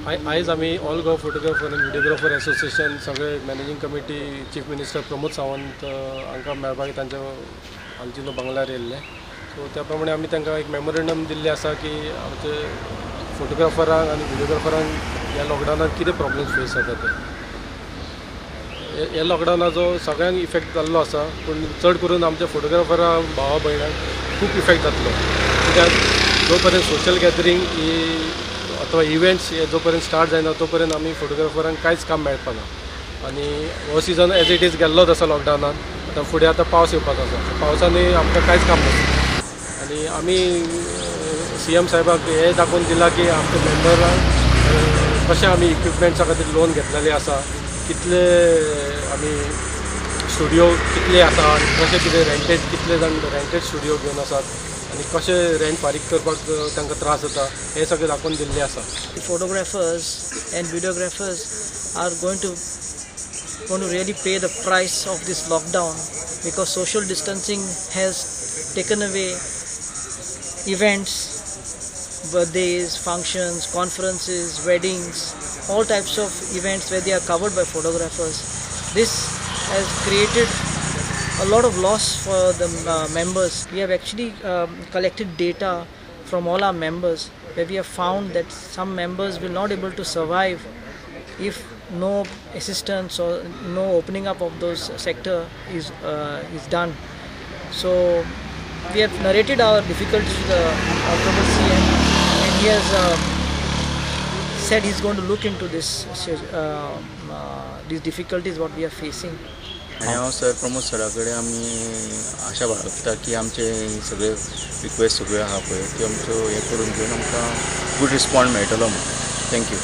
आयज आमी all Goa photographer and videographer association सगळे managing committee chief minister Pramod Sawant हांकां मेळपाक तांच्या आल्तिनो बंगल्यार येयल्ले. सो त्या प्रमाणे आमी तांकां एक मेमोरेंडम दिल्लें आसा की आमचे फोटोग्राफरांक आनी व्हिडियोग्राफरांक ह्या लॉकडावनान कितें प्रॉब्लम्स फेस जाता ते. ह्या लॉकडावनाचो सगळ्यांक इफेक्ट जाल्लो आसा, पूण चड करून आमच्या फोटोग्राफरां भावा भयणांक खूब इफेक्ट जातलो, कित्याक जो पर्यंत सोशल गॅदरींग ही अथवा इव्हेंट्स हे जो पर्यंत स्टार्ट जायना तो पर्यंत आमी फोटोग्राफरांक कांयच काम मेळपाना. आनी हो सिजन एज it is गेल्लोच आसा लॉकडावनान. आतां फुडें आतां पावस येवपाचो आसा, पावसानूय आमकां कांयच काम नासता. आनी आमी सीएम साहेबाक हें दाखोवन दिलां की आमच्या मेंबरांक कशें आमी इक्विपमेंट्सा खातीर लोन घेतलेलें आसा, कितले आमी स्टुडियो कितले आसा आनी कशें कितें रेंटेड, कितले जाण रेंटेड स्टुडियो घेवन आसात आनी कशें रेंट फारीक करपाक तांकां त्रास जाता, हें सगळें दाखोवन दिल्लें आसा. Photographers and videographers are going to really pay the price of this lockdown because social distancing has taken away events, birthdays, functions, conferences, weddings, all types of events where they are covered by photographers. This has created a lot of loss for the members. We have actually collected data from all our members where we have found that some members will not able to survive if no assistance or no opening up of those sector is done. So we have narrated our difficulties to the Honorable CM and he has said he's going to look into this these difficulties what we are facing. आनी हांव sir Pramod सरा कडेन आमी आशा बाळगता की आमचे सगळे request सगळ्यो आहा पळय त्यो आमच्यो हें करून घेवन आमकां गूड रिस्पॉन्ड मेळटलो म्हणून. Thank you.